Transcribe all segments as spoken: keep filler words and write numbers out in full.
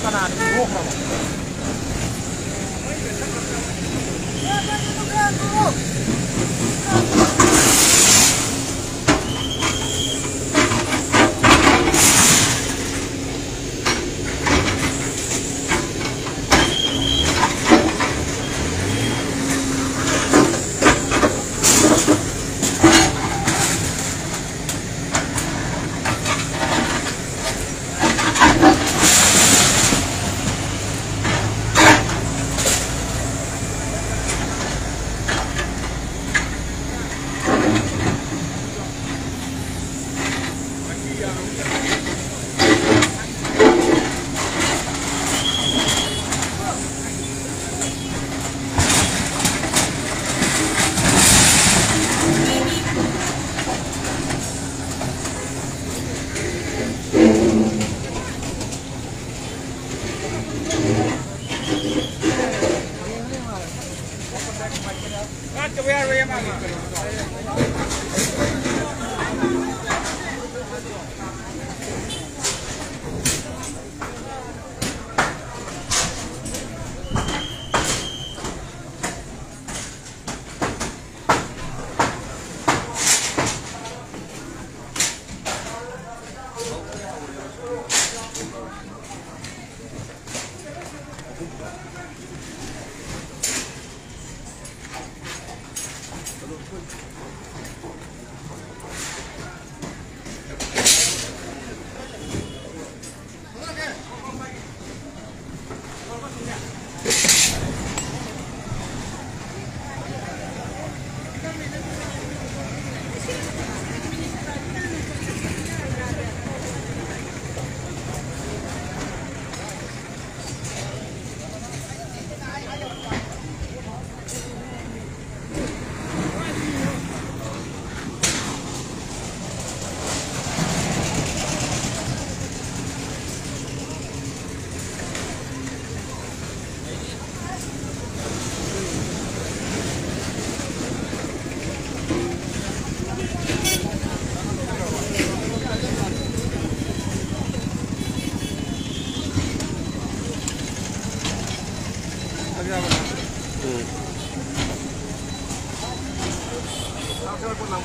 ꯀꯅꯥꯅ ꯄꯨꯊꯣꯛꯈ꯭ꯔꯕ?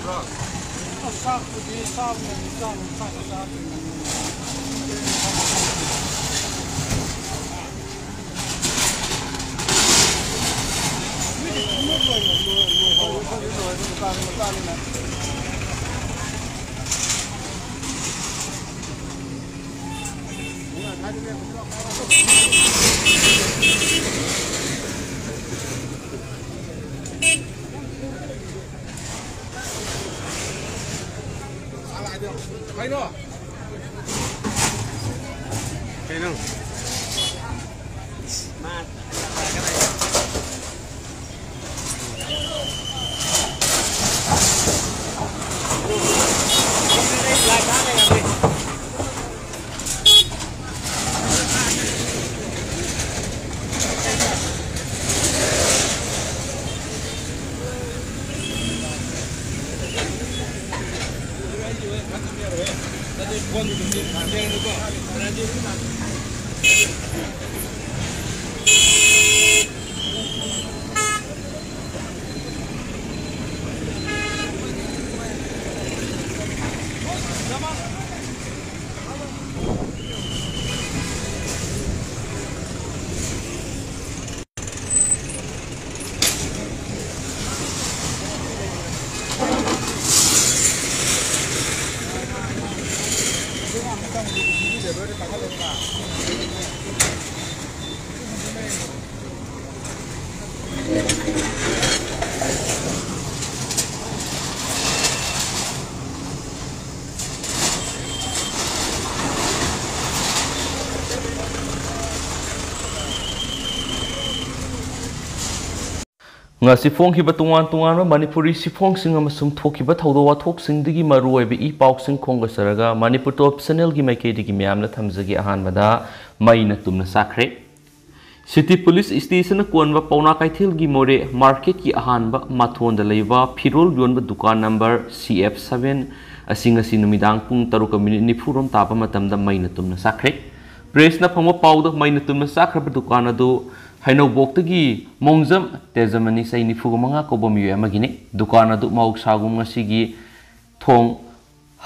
ꯆꯥꯛꯄꯨꯗꯤ ꯆꯥꯕ ꯉꯝꯃꯤ, ꯆꯥꯕ ꯆꯥꯛ ꯆꯥꯗ꯭ꯔꯤ꯫ ꯃꯤꯗꯤ ꯄꯨꯡꯂꯣꯏ ꯂꯣꯏꯔꯦ, ꯂꯣꯏ-, ꯂꯣꯏꯍꯧꯔꯦ꯫ ꯗꯨꯀꯥꯟ ꯃꯆꯥꯅꯤꯅ꯫ ꯀꯩꯅꯣ? ꯀꯩꯅꯣ? ꯉꯁꯤ ꯐꯣꯡꯈꯤꯕ ꯇꯣꯉꯥꯟ ꯇꯣꯉꯥꯟꯕ ꯃꯅꯤꯄꯨꯔꯤ ꯁꯤꯐꯣꯡꯁꯤꯡ ꯑꯃꯁꯨꯡ ꯊꯣꯛꯈꯤꯕ ꯊꯧꯗꯣꯛ ꯋꯥꯊꯣꯛꯁꯤꯡꯗꯒꯤ ꯃꯔꯨꯑꯣꯏꯕ ꯏ ꯄꯥꯎꯁꯤꯡ ꯈꯣꯝꯒꯠꯆꯔꯒ ꯃꯅꯤꯄꯨꯔ ꯇꯣꯞ ꯆꯦꯅꯦꯜꯒꯤ ꯃꯥꯏꯀꯩꯗꯒꯤ ꯃꯌꯥꯝꯅ ꯊꯝꯖꯒꯦ꯫ ꯑꯍꯥꯟꯕꯗ ꯃꯩꯅ ꯇꯨꯝꯅ ꯆꯥꯛꯈ꯭ꯔꯦ꯫ ꯁꯤꯇꯤ ꯄꯨꯂꯤꯁ ꯁ꯭ꯇꯦꯁꯟꯅ ꯀꯣꯟꯕ ꯄꯥꯎꯅꯥ ꯀꯩꯊꯦꯜꯒꯤ ꯃꯣꯔꯦ ꯃꯥꯔꯀꯦꯠꯀꯤ ꯑꯍꯥꯟꯕ ꯃꯊꯣꯟꯗ ꯂꯩꯕ ꯐꯤꯔꯣꯜ ꯌꯣꯟꯕ ꯗꯨꯀꯥꯟ ꯅꯝꯕꯔ ꯁꯤ ꯑꯦꯐ ꯁꯚꯦꯟ ꯑꯁꯤ ꯉꯁꯤ ꯅꯨꯃꯤꯗꯥꯡ ꯄꯨꯡ ꯇꯔꯨꯛꯀ ꯃꯤꯅꯤꯠ ꯅꯤꯐꯨ ꯔꯣꯝ ꯇꯥꯕ ꯃꯇꯝꯗ ꯃꯩꯅ ꯇꯨꯝꯅ ꯆꯥꯛꯈ꯭ꯔꯦ꯫ ꯄ꯭ꯔꯦꯁꯅ ꯐꯪꯕ ꯄꯥꯎꯗ ꯃꯩꯅ ꯇꯨꯝꯅ ꯆꯥꯛꯈ꯭ꯔꯕ ꯗꯨꯀꯥꯟ ꯑꯗꯨ ꯍꯩꯅꯧꯕꯣꯛꯇꯒꯤ ꯃꯣꯡꯖꯝ ꯇꯦꯖꯃꯅꯤ, ꯆꯍꯤ ꯅꯤꯐꯨꯒ ꯃꯉꯥ ꯀꯧꯕ ꯃꯤꯑꯣꯏ ꯑꯃꯒꯤꯅꯤ꯫ ꯗꯨꯀꯥꯟ ꯑꯗꯨ ꯃꯍꯧꯁꯥꯒꯨꯝ ꯉꯁꯤꯒꯤ ꯊꯣꯡ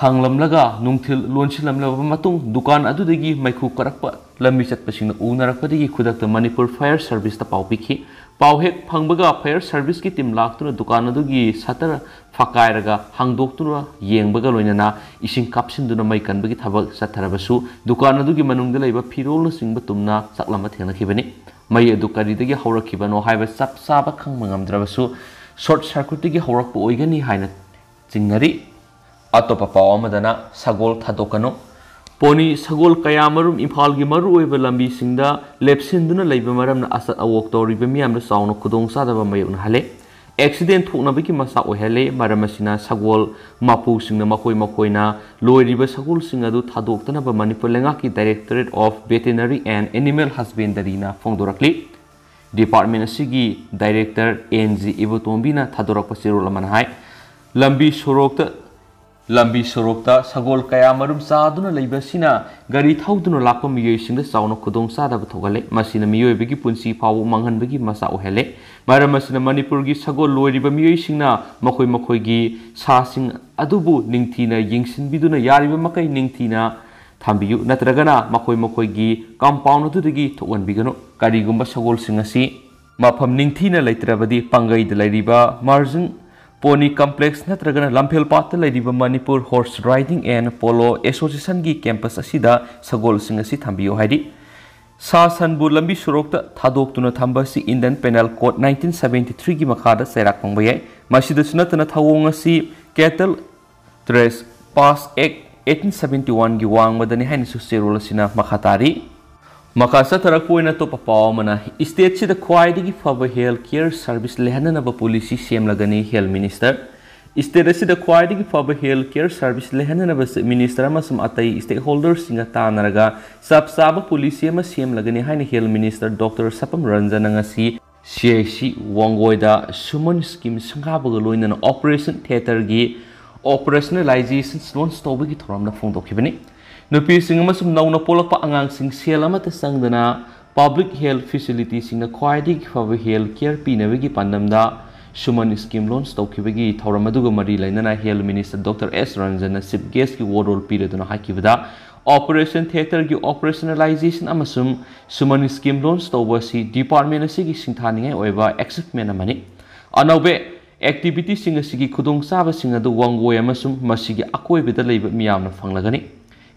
ꯍꯥꯡꯂꯝꯂꯒ ꯅꯨꯡꯊꯤꯜ ꯂꯣꯟꯁꯤꯜꯂꯝꯂꯕ ꯃꯇꯨꯡ, ꯗꯨꯀꯥꯟ ꯑꯗꯨꯗꯒꯤ ꯃꯩꯈꯨ ꯀꯥꯔꯛꯄ ꯂꯝꯕꯤ ꯆꯠꯄꯁꯤꯡꯅ ꯎꯅꯔꯛꯄꯗꯒꯤ ꯈꯨꯗꯛꯇ ꯃꯅꯤꯄꯨꯔ ꯐꯥꯌꯔ ꯁꯔꯚꯤꯁꯇ ꯄꯥꯎ ꯄꯤꯈꯤ꯫ ꯄꯥꯎ ꯍꯦꯛ ꯐꯪꯕꯒ ꯐꯥꯌꯔ ꯁꯔꯚꯤꯁꯀꯤ ꯇꯤꯝ ꯂꯥꯛꯇꯨꯅ ꯗꯨꯀꯥꯟ ꯑꯗꯨꯒꯤ ꯁꯇꯔ ꯐꯛꯀꯥꯏꯔꯒ ꯍꯥꯡꯗꯣꯛꯇꯨꯅ ꯌꯦꯡꯕꯒ ꯂꯣꯏꯅꯅ ꯏꯁꯤꯡ ꯀꯥꯞꯁꯤꯟꯗꯨꯅ ꯃꯩ ꯀꯟꯕꯒꯤ ꯊꯕꯛ ꯆꯠꯊꯔꯕꯁꯨ, ꯗꯨꯀꯥꯟ ꯑꯗꯨꯒꯤ ꯃꯅꯨꯡꯗ ꯂꯩꯕ ꯐꯤꯔꯣꯜꯅꯆꯤꯡꯕ ꯇꯨꯝꯅ ꯆꯥꯛꯂꯝꯕ ꯊꯦꯡꯅꯈꯤꯕꯅꯤ꯫ ꯃꯩ ꯑꯗꯨ ꯀꯔꯤꯗꯒꯤ ꯍꯧꯔꯛꯈꯤꯕꯅꯣ ꯍꯥꯏꯕ ꯆꯞ ꯆꯥꯕ ꯈꯪꯕ ꯉꯝꯗ꯭ꯔꯕꯁꯨ, ꯁꯣꯔꯠ ꯁꯔꯀ꯭ꯌꯨꯠꯇꯒꯤ ꯍꯧꯔꯛꯄ ꯑꯣꯏꯒꯅꯤ ꯍꯥꯏꯅ ꯆꯤꯡꯅꯔꯤ꯫ ꯑꯇꯣꯞꯄ ꯄꯥꯎ ꯑꯃꯗꯅ, ꯁꯒꯣꯜ ꯊꯥꯗꯣꯛꯀꯅꯨ꯫ ꯄꯣꯅꯤ ꯁꯒꯣꯜ ꯀꯌꯥꯃꯔꯨꯝ ꯏꯝꯐꯥꯜꯒꯤ ꯃꯔꯨꯑꯣꯏꯕ ꯂꯝꯕꯤꯁꯤꯡꯗ ꯂꯦꯞꯁꯤꯟꯗꯨꯅ ꯂꯩꯕ ꯃꯔꯝꯅ ꯑꯆꯠ ꯑꯋꯣꯛ ꯇꯧꯔꯤꯕ ꯃꯤꯌꯥꯝꯗ ꯆꯥꯎꯅ ꯈꯨꯗꯣꯡꯆꯥꯗꯕ ꯃꯥꯌꯣꯛꯅꯍꯜꯂꯦ꯫ ꯑꯦꯛꯁꯤꯗꯦꯟ ꯊꯣꯛꯅꯕꯒꯤ ꯃꯆꯥꯛ ꯑꯣꯏꯍꯜꯂꯦ꯫ ꯃꯔꯝ ꯑꯁꯤꯅ ꯁꯒꯣꯜ ꯃꯄꯨꯁꯤꯡꯅ ꯃꯈꯣꯏ ꯃꯈꯣꯏꯅ ꯂꯣꯏꯔꯤꯕ ꯁꯒꯣꯜꯁꯤꯡ ꯑꯗꯨ ꯊꯥꯗꯣꯛꯇꯅꯕ ꯃꯅꯤꯄꯨꯔ ꯂꯩꯉꯥꯛꯀꯤ Directorate of Veterinary and Animal Husbandryꯅ ꯐꯣꯡꯗꯣꯔꯛꯂꯤ꯫ ꯗꯤꯄꯥꯔꯠꯃꯦꯟ ꯑꯁꯤꯒꯤ ꯗꯥꯏꯔꯦꯛꯇꯔ ꯑꯦꯟ ꯖꯤ ꯏꯕꯣꯇꯣꯝꯕꯤꯅ ꯊꯥꯗꯣꯔꯛꯄ ꯆꯦꯔꯣꯜ ꯑꯃꯅ ꯍꯥꯏ, ꯂꯝꯕꯤ ꯁꯣꯔꯣꯛꯇ, ꯂꯝꯕꯤ ꯁꯣꯔꯣꯛꯇ ꯁꯒꯣꯜ ꯀꯌꯥ ꯃꯔꯨꯝ ꯆꯥꯗꯨꯅ ꯂꯩꯕ ꯑꯁꯤꯅ ꯒꯥꯔꯤ ꯊꯧꯗꯨꯅ ꯂꯥꯛꯄ ꯃꯤꯑꯣꯏꯁꯤꯡꯗ ꯆꯥꯎꯅ ꯈꯨꯗꯣꯡꯆꯥꯗꯕ ꯊꯣꯛꯍꯜꯂꯦ꯫ ꯃꯁꯤꯅ ꯃꯤꯑꯣꯏꯕꯒꯤ ꯄꯨꯟꯁꯤ ꯐꯥꯎꯕ ꯃꯥꯡꯍꯟꯕꯒꯤ ꯃꯆꯥꯛ ꯑꯣꯏꯍꯜꯂꯦ꯫ ꯃꯔꯝ ꯑꯁꯤꯅ ꯃꯅꯤꯄꯨꯔꯒꯤ ꯁꯒꯣꯜ ꯂꯣꯏꯔꯤꯕ ꯃꯤꯑꯣꯏꯁꯤꯡꯅ ꯃꯈꯣꯏ ꯃꯈꯣꯏꯒꯤ ꯁꯥꯁꯤꯡ ꯑꯗꯨꯕꯨ ꯅꯤꯡꯊꯤꯅ ꯌꯦꯡꯁꯤꯟꯕꯤꯗꯨꯅ ꯌꯥꯔꯤꯕ ꯃꯈꯩ ꯅꯤꯡꯊꯤꯅ ꯊꯝꯕꯤꯌꯨ, ꯅꯠꯇ꯭ꯔꯒꯅ ꯃꯈꯣꯏ ꯃꯈꯣꯏꯒꯤ ꯀꯝꯄꯥꯎꯟ ꯑꯗꯨꯗꯒꯤ ꯊꯣꯛꯍꯟꯕꯤꯒꯅꯨ꯫ ꯀꯔꯤꯒꯨꯝꯕ ꯁꯒꯣꯜꯁꯤꯡ ꯑꯁꯤ ꯃꯐꯝ ꯅꯤꯡꯊꯤꯅ ꯂꯩꯇ꯭ꯔꯕꯗꯤ, ꯄꯥꯡꯒꯩꯗ ꯂꯩꯔꯤꯕ ꯃꯥꯔꯖꯤꯡ ꯄꯣꯅꯤ ꯀꯝꯄ꯭ꯂꯦꯛꯁ ꯅꯠꯇ꯭ꯔꯒꯅ ꯂꯝꯐꯦꯜꯄꯥꯠꯇ ꯂꯩꯔꯤꯕ Manipur horse riding and polo ꯑꯦꯁꯣꯁꯤꯌꯦꯁꯟꯒꯤ ꯀꯦꯝꯄꯁ ꯑꯁꯤꯗ ꯁꯒꯣꯜꯁꯤꯡ ꯑꯁꯤ ꯊꯝꯕꯤꯌꯨ ꯍꯥꯏꯔꯤ꯫ ꯁꯥ ꯁꯟꯕꯨ ꯂꯝꯕꯤ ꯁꯣꯔꯣꯛꯇ ꯊꯥꯗꯣꯛꯇꯨꯅ ꯊꯝꯕ ꯑꯁꯤ Indian Penal Code nineteen seventy threeꯒꯤ ꯃꯈꯥꯗ ꯆꯩꯔꯥꯛ ꯐꯪꯕ ꯌꯥꯏ꯫ ꯃꯁꯤꯗꯁꯨ ꯅꯠꯇꯅ ꯊꯧꯑꯣꯡ ꯑꯁꯤ Cattle Trespass Act eighteen seventy oneꯒꯤ ꯋꯥꯡꯃꯗꯅꯤ ꯍꯥꯏꯅꯁꯨ ꯆꯦꯔꯣꯜ ꯑꯁꯤꯅ ꯃꯈꯥ ꯇꯥꯔꯤ꯫ ꯃꯈꯥ ꯆꯠꯊꯔꯛꯄ ꯑꯣꯏꯅ ꯑꯇꯣꯞꯄ ꯄꯥꯎ ꯑꯃꯅ, ꯁ꯭ꯇꯦꯠꯁꯤꯗ ꯈ꯭ꯋꯥꯏꯗꯒꯤ ꯐꯕ ꯍꯦꯜꯊ ꯀꯦꯌꯔ ꯁꯔꯚꯤꯁ ꯂꯩꯍꯟꯅꯅꯕ ꯄꯣꯂꯤꯁꯤ ꯁꯦꯝꯂꯒꯅꯤ ꯍꯦꯜꯊ ꯃꯤꯅꯤꯁꯇꯔ꯫ ꯁ꯭ꯇꯦꯠ ꯑꯁꯤꯗ ꯈ꯭ꯋꯥꯏꯗꯒꯤ ꯐꯕ ꯍꯦꯜꯊ ꯀꯦꯌꯔ ꯁꯔꯚꯤꯁ ꯂꯩꯍꯟꯅꯅꯕ ꯆꯤꯐ ꯃꯤꯅꯤꯁꯇꯔ ꯑꯃꯁꯨꯡ ꯑꯇꯩ ꯁ꯭ꯇꯦꯛꯍꯣꯜꯗꯔꯁꯤꯡꯒ ꯇꯥꯟꯅꯔꯒ ꯆꯞ ꯆꯥꯕ ꯄꯣꯂꯤꯁꯤ ꯑꯃ ꯁꯦꯝꯂꯒꯅꯤ ꯍꯥꯏꯅ ꯍꯦꯜꯊ ꯃꯤꯅꯤꯁꯇꯔ ꯗꯣꯛꯇꯔ ꯁꯄꯝ ꯔꯟꯖꯟꯅ ꯉꯁꯤ ꯁꯤ ꯑꯥꯏ ꯁꯤ ꯋꯥꯡꯒꯣꯏꯗ ꯁꯨꯃꯟ ꯁ꯭ꯀꯤꯝ ꯁꯪꯒꯥꯕꯒ ꯂꯣꯏꯅꯅ ꯑꯣꯄꯔꯦꯁꯟ ꯊꯤꯌꯦꯇꯔꯒꯤ ꯑꯣꯄꯔꯦꯁꯅꯦꯂꯥꯏꯖꯦꯁꯟ ꯂꯣꯟꯆ ꯇꯧꯕꯒꯤ ꯊꯧꯔꯝꯗ ꯐꯣꯡꯗꯣꯛꯈꯤꯕꯅꯤ꯫ ꯅꯨꯄꯤꯁꯤꯡ ꯑꯃꯁꯨꯡ ꯅꯧꯅ ꯄꯣꯛꯂꯛꯄ ꯑꯉꯥꯡꯁꯤꯡ ꯁꯦꯜ ꯑꯃꯠꯇ ꯆꯪꯗꯅ Public health facility ꯁꯤꯡꯅ ꯈ꯭ꯋꯥꯏꯗꯒꯤ ꯐꯕ health care ꯄꯤꯅꯕꯒꯤ ꯄꯥꯟꯗꯝꯗ ꯁꯨꯃꯟ scheme launch ꯇꯧꯈꯤꯕꯒꯤ ꯊꯧꯔꯝ ꯑꯗꯨꯒ ꯃꯔꯤ ꯂꯩꯅꯅ Health Minister Doctor S Ranjan ꯅ Chief Guest ꯀꯤ ꯋꯥꯔꯣꯜ ꯄꯤꯔꯗꯨꯅ ꯍꯥꯏꯈꯤꯕꯗ, Operation Theatre ꯒꯤ operationalization ꯑꯃꯁꯨꯡ ꯁꯨꯃꯟ scheme launch ꯇꯧꯕ ꯑꯁꯤ department ꯑꯁꯤꯒꯤ ꯁꯤꯡꯊꯥꯅꯤꯡꯉꯥꯏ ꯑꯣꯏꯕ achievement ꯑꯃꯅꯤ꯫ ꯑꯅꯧꯕ activity ꯁꯤꯡ ꯑꯁꯤꯒꯤ ꯈꯨꯗꯣꯡꯆꯥꯕꯁꯤꯡ ꯑꯗꯨ ꯋꯥꯡꯒꯣꯏ ꯑꯃꯁꯨꯡ ꯃꯁꯤꯒꯤ ꯑꯀꯣꯏꯕꯗ ꯂꯩꯕ ꯃꯤꯌꯥꯝꯅ ꯐꯪꯂꯒꯅꯤ꯫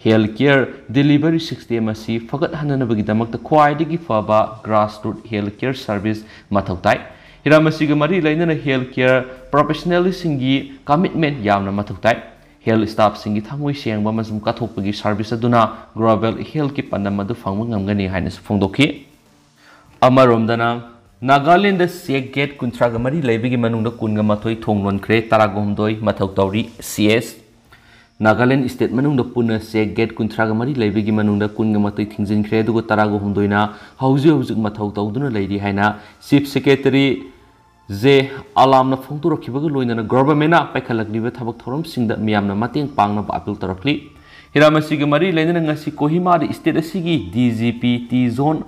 Health care delivery system ꯑꯁꯤ ꯐꯒꯠꯍꯟꯅꯕꯒꯤꯗꯃꯛꯇ ꯈ꯭ꯋꯥꯏꯗꯒꯤ ꯐꯕ grassroot health care service ꯃꯊꯧ ꯇꯥꯏ꯫ ꯍꯤꯔꯝ ꯑꯁꯤꯒ ꯃꯔꯤ ꯂꯩꯅꯅ health care professional ꯁꯤꯡꯒꯤ commitment ꯌꯥꯝꯅ ꯃꯊꯧ ꯇꯥꯏ꯫ Health staff ꯁꯤꯡꯒꯤ ꯊꯃꯣꯏ ꯁꯦꯡꯕ ꯑꯃꯁꯨꯡ ꯀꯠꯊꯣꯛꯄꯒꯤ service ꯑꯗꯨꯅ global health ꯀꯤ ꯄꯥꯟꯗꯝ ꯑꯗꯨ ꯐꯪꯕ ꯉꯝꯒꯅꯤ ꯍꯥꯏꯅꯁꯨ ꯐꯣꯡꯗꯣꯛꯈꯤ꯫ ꯑꯃꯔꯣꯝꯗꯅ, ꯅꯥꯒꯥꯂꯦꯟꯗ check gate ꯀꯨꯟꯊ꯭ꯔꯥꯒ ꯃꯔꯤ ꯂꯩꯕꯒꯤ ꯃꯅꯨꯡꯗ ꯀꯨꯟꯒ ꯃꯥꯊꯣꯏ ꯊꯣꯡ ꯂꯣꯟꯈ꯭ꯔꯦ, ꯇꯔꯥꯒ ꯍꯨꯝꯗꯣꯏ ꯃꯊꯧ ꯇꯧꯔꯤ꯫ C S, ꯅꯥꯒꯥꯂꯦꯟ state ꯃꯅꯨꯡꯗ ꯄꯨꯟꯅ check gate ꯀꯨꯟꯊ꯭ꯔꯥꯒ ꯃꯔꯤ ꯂꯩꯕꯒꯤ ꯃꯅꯨꯡꯗ ꯀꯨꯟꯒ ꯃꯥꯊꯣꯏ ꯊꯤꯡꯖꯤꯟꯈ꯭ꯔꯦ, ꯑꯗꯨꯒ ꯇꯔꯥꯒ ꯍꯨꯝꯗꯣꯏꯅ ꯍꯧꯖꯤꯛ ꯍꯧꯖꯤꯛ ꯃꯊꯧ ꯇꯧꯗꯨꯅ ꯂꯩꯔꯤ ꯍꯥꯏꯅ Chief Secretary J ꯑꯂꯥꯝꯅ ꯐꯣꯡꯗꯣꯔꯛꯈꯤꯕꯒ ꯂꯣꯏꯅꯅ government ꯅ ꯄꯥꯏꯈꯠꯂꯛꯂꯤꯕ ꯊꯕꯛ ꯊꯧꯔꯝꯁꯤꯡꯗ ꯃꯤꯌꯥꯝꯅ ꯃꯇꯦꯡ ꯄꯥꯡꯅꯕ appeal ꯇꯧꯔꯛꯂꯤ꯫ ꯍꯤꯔꯝ ꯑꯁꯤꯒ ꯃꯔꯤ ꯂꯩꯅꯅ ꯉꯁꯤ ꯀꯣꯍꯤꯃꯥꯗ state ꯑꯁꯤꯒꯤ D G P T Zone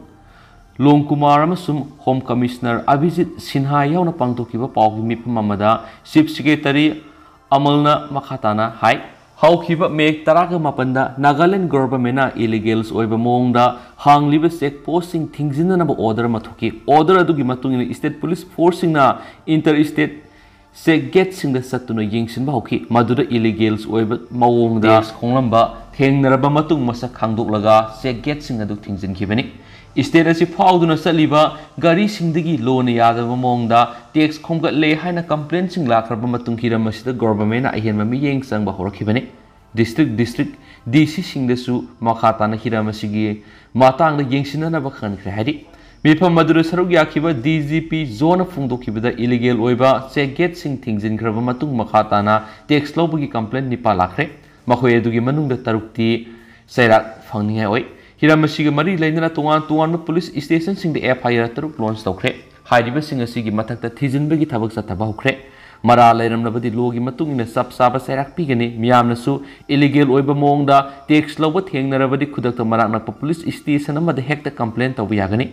ꯂꯣꯡꯀꯨꯃꯥꯔ ꯑꯃꯁꯨꯡ Home Commissioner ꯑꯚꯤꯖꯤꯠ ꯁꯤꯟꯍꯥ ꯌꯥꯎꯅ ꯄꯥꯡꯊꯣꯛꯈꯤꯕ ꯄꯥꯎꯒꯤ ꯃꯤꯐꯝ ꯑꯃꯗ Chief Secretary ꯑꯃꯜꯅ ꯃꯈꯥ ꯇꯥꯅ ꯍꯥꯏ, ꯍꯧꯈꯤꯕ May ꯇꯔꯥꯒ ꯃꯥꯄꯟꯗ Nagaland government ꯅ illegals ꯑꯣꯏꯕ ꯃꯑꯣꯡꯗ ꯍꯥꯡꯂꯤꯕ check post ꯁꯤꯡ ꯊꯤꯡꯖꯤꯟꯅꯅꯕ order ꯑꯃ ꯊꯣꯛꯈꯤ꯫ Order ꯑꯗꯨꯒꯤ ꯃꯇꯨꯡ ꯏꯟꯅ state police force ꯁꯤꯡꯅ inter state check gate ꯁꯤꯡꯗ ꯆꯠꯇꯨꯅ ꯌꯦꯡꯁꯤꯟꯕ ꯍꯧꯈꯤ, ꯃꯗꯨꯗ illegals ꯑꯣꯏꯕ ꯃꯑꯣꯡꯗ tax ꯈꯣꯡꯂꯝꯕ ꯊꯦꯡꯅꯔꯕ ꯃꯇꯨꯡ ꯃꯁꯛ ꯈꯪꯗꯣꯛꯂꯒ check gate ꯁꯤꯡ ꯑꯗꯨ ꯊꯤꯡꯖꯤꯟꯈꯤꯕꯅꯤ꯫ State ꯑꯁꯤ ꯐꯥꯎꯗꯨꯅ ꯆꯠꯂꯤꯕ ꯒꯥꯔꯤꯁꯤꯡꯗꯒꯤ ꯂꯣꯟꯅ ꯌꯥꯗꯕ ꯃꯑꯣꯡꯗ tax ꯈꯣꯝꯒꯠꯂꯦ ꯍꯥꯏꯅ complaint ꯁꯤꯡ ꯂꯥꯛꯈ꯭ꯔꯕ ꯃꯇꯨꯡ ꯍꯤꯔꯝ ꯑꯁꯤꯗ government ꯅ ꯑꯍꯦꯟꯕ ꯃꯤꯠꯌꯦꯡ ꯆꯪꯕ ꯍꯧꯔꯛꯈꯤꯕꯅꯤ꯫ District district D C ꯁꯤꯡꯗꯁꯨ ꯃꯈꯥ ꯇꯥꯅ ꯍꯤꯔꯝ ꯑꯁꯤꯒꯤ ꯃꯇꯥꯡꯗ ꯌꯦꯡꯁꯤꯟꯅꯅꯕ ꯈꯟꯈ꯭ꯔꯦ ꯍꯥꯏꯔꯤ꯫ ꯃꯤꯐꯝ ꯑꯗꯨꯗ ꯁꯔꯨꯛ ꯌꯥꯈꯤꯕ D G P Zone ꯅ ꯐꯣꯡꯗꯣꯛꯈꯤꯕꯗ illegal ꯑꯣꯏꯕ check gate ꯁꯤꯡ ꯊꯤꯡꯖꯤꯟꯈ꯭ꯔꯕ ꯃꯇꯨꯡ ꯃꯈꯥ ꯇꯥꯅ tax ꯂꯧꯕꯒꯤ complaint ꯅꯤꯄꯥꯜ ꯂꯥꯛꯈ꯭ꯔꯦ꯫ ꯃꯈꯣꯏ ꯑꯗꯨꯒꯤ ꯃꯅꯨꯡꯗ ꯇꯔꯨꯛꯇꯤ ꯆꯩꯔꯥꯛ ꯐꯪꯅꯤꯡꯉꯥꯏ ꯑꯣꯏ꯫ ꯍꯤꯔꯝ ꯑꯁꯤꯒ ꯃꯔꯤ ꯂꯩꯅꯅ ꯇꯣꯉꯥꯟ ꯇꯣꯉꯥꯟꯕ police station ꯁꯤꯡꯗ F I R ꯇꯔꯨꯛ launch ꯇꯧꯈ꯭ꯔꯦ꯫ ꯍꯥꯏꯔꯤꯕꯁꯤꯡ ꯑꯁꯤꯒꯤ ꯃꯊꯛꯇ ꯊꯤꯖꯤꯟꯕꯒꯤ ꯊꯕꯛ ꯆꯠꯊꯕ ꯍꯧꯈ꯭ꯔꯦ꯫ ꯃꯔꯥꯜ ꯂꯩꯔꯝꯂꯕꯗꯤ ꯂꯣꯒꯤ ꯃꯇꯨꯡ ꯏꯟꯅ ꯆꯞ ꯆꯥꯕ ꯆꯩꯔꯥꯛ ꯄꯤꯒꯅꯤ꯫ ꯃꯤꯌꯥꯝꯅꯁꯨ ꯏꯂꯤꯒꯦꯜ ꯑꯣꯏꯕ ꯃꯑꯣꯡꯗ ꯇꯦꯛꯁ ꯂꯧꯕ ꯊꯦꯡꯅꯔꯕꯗꯤ ꯈꯨꯗꯛꯇ ꯃꯅꯥꯛ ꯅꯛꯄ ꯄꯨꯂꯤꯁ ꯁ꯭ꯇꯦꯁꯟ ꯑꯃꯗ ꯍꯦꯛꯇ ꯀꯝꯄ꯭ꯂꯦꯟ ꯇꯧꯕ ꯌꯥꯒꯅꯤ꯫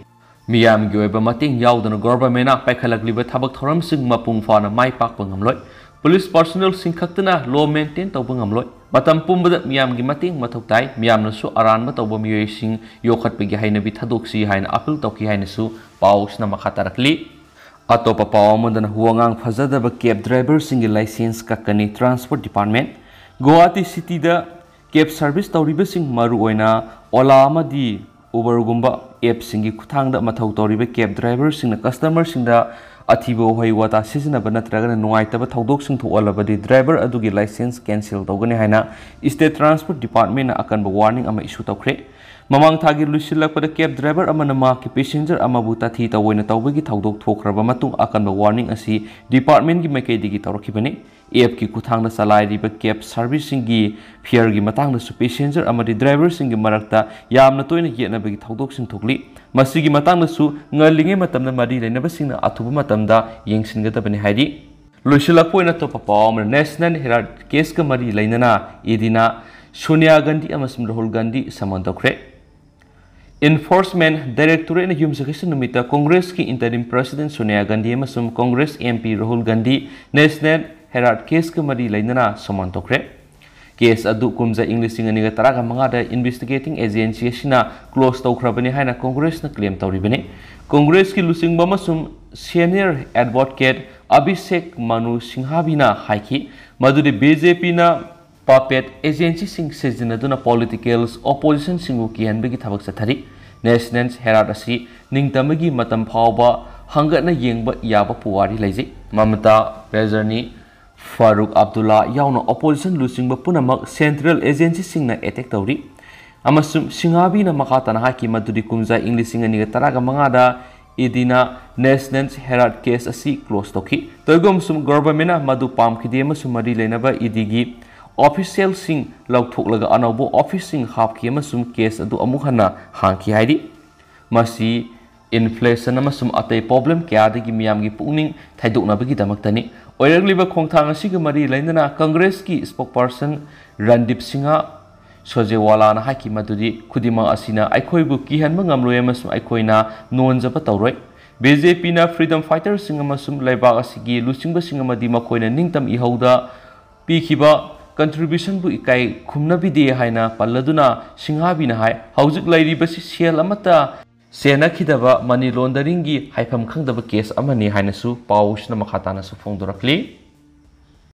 ꯃꯤꯌꯥꯝꯒꯤ ꯑꯣꯏꯕ ꯃꯇꯦꯡ ꯌꯥꯎꯗꯅ ꯒꯣꯚꯔꯟꯃꯦꯟꯅ ꯄꯥꯏꯈꯠꯂꯛꯂꯤꯕ ꯊꯕꯛ ꯊꯧꯔꯝꯁꯤꯡ ꯃꯄꯨꯡ ꯐꯥꯅ ꯃꯥꯏ ꯄꯥꯛꯄ ꯉꯝꯂꯣꯏ꯫ ꯄꯨꯂꯤꯁ ꯄꯥꯔꯁꯣꯅꯦꯜꯁꯤꯡ ꯈꯛꯇꯅ ꯂꯣ ꯃꯦꯟꯇꯦꯟ ꯇꯧꯕ ꯉꯝꯂꯣꯏ꯫ ꯃꯇꯝ ꯄꯨꯝꯕꯗ ꯃꯤꯌꯥꯝꯒꯤ ꯃꯇꯦꯡ ꯃꯊꯧ ꯇꯥꯏ꯫ ꯃꯤꯌꯥꯝꯅꯁꯨ ꯑꯔꯥꯟꯕ ꯇꯧꯕ ꯃꯤꯑꯣꯏꯁꯤꯡ ꯌꯣꯛꯈꯠꯄꯒꯤ ꯍꯩꯅꯕꯤ ꯊꯥꯗꯣꯛꯁꯤ ꯍꯥꯏꯅ ꯑꯥꯄꯤꯜ ꯇꯧꯈꯤ ꯍꯥꯏꯅꯁꯨ ꯄꯥꯎꯁꯤꯅ ꯃꯈꯥ ꯇꯥꯔꯛꯂꯤ꯫ ꯑꯇꯣꯞꯄ ꯄꯥꯎ ꯑꯃꯗꯅ ꯋꯥꯉꯥꯡ ꯐꯖꯗꯕ ꯀꯦꯕ ꯗ꯭ꯔꯥꯏꯚꯔꯁꯤꯡꯒꯤ ꯂꯥꯏꯁꯦꯟꯁ ꯀꯛꯀꯅꯤ ꯇ꯭ꯔꯥꯟꯁꯄꯣꯔꯠ ꯗꯤꯄꯥꯔꯠꯃꯦꯟ꯫ ꯒꯨꯋꯥꯍꯥꯇꯤ ꯁꯤꯇꯤꯗ ꯀꯦꯕ ꯁꯔꯚꯤꯁ ꯇꯧꯔꯤꯕꯁꯤꯡ, ꯃꯔꯨꯑꯣꯏꯅ ꯑꯣꯂꯥ ꯑꯃꯗꯤ ꯎꯕꯔꯒꯨꯝꯕ ꯑꯦꯞꯁꯤꯡꯒꯤ ꯈꯨꯠꯊꯥꯡꯗ ꯃꯊꯧ ꯇꯧꯔꯤꯕ ꯀꯦꯕ ꯗ꯭ꯔꯥꯏꯚꯔꯁꯤꯡꯅ ꯀꯁꯇꯃꯔꯁꯤꯡꯗ ꯑꯊꯤꯕ ꯋꯥꯍꯩ ꯋꯥꯇꯥ ꯁꯤꯖꯤꯟꯅꯕ ꯅꯠꯇ꯭ꯔꯒꯅ ꯅꯨꯡꯉꯥꯏꯇꯕ ꯊꯧꯗꯣꯛꯁꯤꯡ ꯊꯣꯛꯍꯜꯂꯕꯗꯤ ꯗ꯭ꯔꯥꯏꯚꯔ ꯑꯗꯨꯒꯤ ꯂꯥꯏꯁꯦꯟꯁ ꯀꯦꯟꯁꯦꯜ ꯇꯧꯒꯅꯤ ꯍꯥꯏꯅ ꯁ꯭ꯇꯦꯠ ꯇ꯭ꯔꯥꯟꯁꯄꯣꯔꯠ ꯗꯤꯄꯥꯔꯠꯃꯦꯟꯅ ꯑꯀꯟꯕ ꯋꯥꯔꯅꯤꯡ ꯑꯃ ꯏꯁꯨ ꯇꯧꯈ꯭ꯔꯦ꯫ ꯃꯃꯥꯡ ꯊꯥꯒꯤ ꯂꯣꯏꯁꯤꯜꯂꯛꯄꯗ ꯀꯦꯕ ꯗ꯭ꯔꯥꯏꯚꯔ ꯑꯃꯅ ꯃꯍꯥꯛꯀꯤ ꯄꯦꯁꯦꯟꯖꯔ ꯑꯃꯕꯨ ꯇꯥꯊꯤ ꯇꯧꯑꯣꯏꯅ ꯇꯧꯕꯒꯤ ꯊꯧꯗꯣꯛ ꯊꯣꯛꯈ꯭ꯔꯕ ꯃꯇꯨꯡ ꯑꯀꯟꯕ ꯋꯥꯔꯅꯤꯡ ꯑꯁꯤ ꯗꯤꯄꯥꯔꯠꯃꯦꯟꯒꯤ ꯃꯥꯏꯀꯩꯗꯒꯤ ꯇꯧꯔꯛꯈꯤꯕꯅꯤ꯫ ꯑꯦꯞꯀꯤ ꯈꯨꯠꯊꯥꯡꯗ ꯆꯂꯥꯏꯔꯤꯕ ꯀꯦꯕ ꯁꯔꯚꯤꯁꯁꯤꯡꯒꯤ ꯐꯤꯌꯔꯒꯤ ꯃꯇꯥꯡꯗꯁꯨ ꯄꯦꯁꯦꯟꯖꯔ ꯑꯃꯗꯤ ꯗ꯭ꯔꯥꯏꯚꯔꯁꯤꯡꯒꯤ ꯃꯔꯛꯇ ꯌꯥꯝꯅ ꯇꯣꯏꯅ ꯌꯦꯠꯅꯕꯒꯤ ꯊꯧꯗꯣꯛꯁꯤꯡ ꯊꯣꯛꯂꯤ꯫ ꯃꯁꯤꯒꯤ ꯃꯇꯥꯡꯗꯁꯨ ꯉꯜꯂꯤꯉꯩ ꯃꯇꯝꯗ ꯃꯔꯤ ꯂꯩꯅꯕꯁꯤꯡꯅ ꯑꯊꯨꯕ ꯃꯇꯝꯗ ꯌꯦꯡꯁꯤꯟꯒꯗꯕꯅꯤ ꯍꯥꯏꯔꯤ꯫ ꯂꯣꯏꯁꯤꯜꯂꯛꯄ ꯑꯣꯏꯅ ꯑꯇꯣꯞꯄ ꯄꯥꯎ ꯑꯃꯅ, ꯅꯦꯁꯅꯦꯜ ꯍꯦꯔꯥꯜꯗ ꯀꯦꯁꯀ ꯃꯔꯤ ꯂꯩꯅꯅ ꯏꯗꯤꯅ ꯁꯣꯅꯤꯌꯥ ꯒꯥꯟꯙꯤ ꯑꯃꯁꯨꯡ ꯔꯥꯍꯨꯜ ꯒꯥꯟꯙꯤ ꯁꯃꯟ ꯇꯧꯈ꯭ꯔꯦ꯫ ꯏꯟꯐꯣꯔꯁꯃꯦꯟ ꯗꯥꯏꯔꯦꯛꯇꯣꯔꯦꯠꯅ ꯌꯨꯝꯁꯀꯩꯁ ꯅꯨꯃꯤꯠꯇ ꯀꯣꯡꯒ꯭ꯔꯦꯁꯀꯤ ꯏꯟꯇꯔꯤꯝ ꯄ꯭ꯔꯁꯤꯗꯦꯟꯠ ꯁꯣꯅꯤꯌꯥ ꯒꯥꯟꯙꯤ ꯑꯃꯁꯨꯡ Congress M P Rahul Gandhi National Herald ꯀꯦꯁꯀ ꯃꯔꯤ ꯂꯩꯅꯅ ꯁꯃꯟ ꯇꯧꯈ꯭ꯔꯦ꯫ ꯀꯦꯁ ꯑꯗꯨ ꯀꯨꯝꯖꯥ ꯏꯪ ꯂꯤꯁꯤꯡ ꯑꯅꯤꯒ ꯇꯔꯥꯒ ꯃꯉꯥꯗ ꯏꯟꯚꯦꯁꯇꯤꯒꯦꯇꯤꯡ ꯑꯦꯖꯦꯟꯁꯤ ꯑꯁꯤꯅ ꯀ꯭ꯂꯣꯖ ꯇꯧꯈ꯭ꯔꯕꯅꯤ ꯍꯥꯏꯅ ꯀꯣꯡꯒ꯭ꯔꯦꯁꯅ ꯀ꯭ꯂꯦꯝ ꯇꯧꯔꯤꯕꯅꯤ꯫ ꯀꯣꯡꯒ꯭ꯔꯦꯁꯀꯤ ꯂꯨꯆꯤꯡꯕ ꯑꯃꯁꯨꯡ ꯁꯦꯅꯤꯌꯔ ꯑꯦꯗꯚꯣꯀꯦꯠ ꯑꯚꯤꯁꯦꯛ ꯃꯅꯨ ꯁꯤꯡꯍꯥꯚꯤꯅ ꯍꯥꯏꯈꯤ ꯃꯗꯨꯗꯤ ꯕꯤ ꯖꯦ ꯄꯤꯅ ꯄꯥꯄꯦꯠ ꯑꯦꯖꯦꯟꯁꯤꯁꯤꯡ ꯁꯤꯖꯤꯟꯅꯗꯨꯅ ꯄꯣꯂꯤꯇꯤꯀꯦꯜ ꯑꯣꯄꯣꯖꯤꯁꯟꯁꯤꯡꯕꯨ ꯀꯤꯍꯟꯕꯒꯤ ꯊꯕꯛ ꯆꯠꯊꯔꯤ꯫ ꯅꯦꯁꯅꯦꯜ ꯍꯦꯔꯥꯜꯗ ꯑꯁꯤ ꯅꯤꯡꯇꯝꯕꯒꯤ ꯃꯇꯝ ꯐꯥꯎꯕ ꯍꯪꯒꯠꯅ ꯌꯦꯡꯕ ꯌꯥꯕ ꯄꯨꯋꯥꯔꯤ ꯂꯩꯖꯩ꯫ ꯃꯃꯇꯥ ꯕꯦꯅꯔꯖꯤ, ꯐꯥꯔꯨꯛ ꯑꯕꯗꯨꯜꯂꯥ ꯌꯥꯎꯅ ꯑꯣꯄꯣꯖꯤꯁꯟ ꯂꯨꯆꯤꯡꯕ ꯄꯨꯝꯅꯃꯛ ꯁꯦꯟꯇ꯭ꯔꯦꯜ ꯑꯦꯖꯦꯟꯁꯤꯁꯤꯡꯅ ꯑꯦꯇꯦꯛ ꯇꯧꯔꯤ꯫ ꯑꯃꯁꯨꯡ ꯁꯤꯡꯍꯥꯚꯤꯅ ꯃꯈꯥ ꯇꯥꯅ ꯍꯥꯏꯈꯤ ꯃꯗꯨꯗꯤ ꯀꯨꯝꯖꯥ ꯏꯪ ꯂꯤꯁꯤꯡ ꯑꯅꯤꯒ ꯇꯔꯥꯒ ꯃꯉꯥꯗ ꯏꯗꯤꯅ ꯅꯦꯁꯅꯦꯜ ꯍꯦꯔꯥꯜꯗ ꯀꯦꯁ ꯑꯁꯤ ꯀ꯭ꯂꯣꯖ ꯇꯧꯈꯤ꯫ ꯇꯧꯏꯒꯨꯝꯁꯨꯡ ꯒꯣꯚꯔꯟꯃꯦꯟꯠꯅ ꯃꯗꯨ ꯄꯥꯝꯈꯤꯗꯦ ꯑꯃꯁꯨꯡ ꯃꯔꯤ ꯂꯩꯅꯕ ꯏꯗꯤꯒꯤ ꯑꯣꯐꯤꯁꯤꯌꯦꯜꯁꯤꯡ ꯂꯧꯊꯣꯛꯂꯒ ꯑꯅꯧꯕ ꯑꯣꯐꯤꯁꯁꯤꯡ ꯍꯥꯞꯈꯤ ꯑꯃꯁꯨꯡ ꯀꯦꯁ ꯑꯗꯨ ꯑꯃꯨꯛ ꯍꯟꯅ ꯍꯥꯡꯈꯤ ꯍꯥꯏꯔꯤ꯫ ꯃꯁꯤ ꯏꯟꯐ꯭ꯂꯦꯁꯟ ꯑꯃꯁꯨꯡ ꯑꯇꯩ ꯄ꯭ꯔꯣꯕ꯭ꯂꯦꯝ ꯀꯌꯥꯗꯒꯤ ꯃꯤꯌꯥꯝꯒꯤ ꯄꯨꯛꯅꯤꯡ ꯊꯩꯗꯣꯛꯅꯕꯒꯤꯗꯃꯛꯇꯅꯤ꯫ ꯑꯣꯏꯔꯛꯂꯤꯕ ꯈꯣꯡꯊꯥꯡ ꯑꯁꯤꯒ ꯃꯔꯤ ꯂꯩꯅꯅ ꯀꯪꯒ꯭ꯔꯦꯁꯀꯤ spokesperson ꯔꯟꯗꯤꯞ ꯁꯤꯡꯍ ꯁꯣꯖꯦꯋꯥꯂꯥꯅ ꯍꯥꯏꯈꯤ ꯃꯗꯨꯗꯤ, "ꯈꯨꯗꯤꯡꯃꯛ ꯑꯁꯤꯅ ꯑꯩꯈꯣꯏꯕꯨ ꯀꯤꯍꯟꯕ ꯉꯝꯂꯣꯏ ꯑꯃꯁꯨꯡ ꯑꯩꯈꯣꯏꯅ ꯅꯣꯟꯖꯕ ꯇꯧꯔꯣꯏ꯫ ꯕꯤ ꯖꯦ ꯄꯤꯅ freedom fighterꯁꯤꯡ ꯑꯃꯁꯨꯡ ꯂꯩꯕꯥꯛ ꯑꯁꯤꯒꯤ ꯂꯨꯆꯤꯡꯕꯁꯤꯡ ꯑꯃꯗꯤ ꯃꯈꯣꯏꯅ ꯅꯤꯡꯇꯝ ꯏꯍꯧꯗ ꯄꯤꯈꯤꯕ contributionꯕꯨ ꯏꯀꯥꯏ ꯈꯨꯝꯅꯕꯤꯗꯦ" ꯍꯥꯏꯅ ꯄꯜꯂꯗꯨꯅ ꯁꯤꯡꯍꯕꯤꯅ ꯍꯥꯏ, ꯍꯧꯖꯤꯛ ꯂꯩꯔꯤꯕꯁꯤ ꯁꯦꯜ ꯑꯃꯠꯇ ꯁꯦꯟꯅꯈꯤꯗꯕ money launderingꯒꯤ ꯍꯥꯏꯐꯝ ꯈꯪꯗꯕ case ꯑꯃꯅꯤ ꯍꯥꯏꯅꯁꯨ ꯄꯥꯎꯁꯤꯅ ꯃꯈꯥ ꯇꯥꯅꯁꯨ ꯐꯣꯡꯗꯣꯔꯛꯂꯤ꯫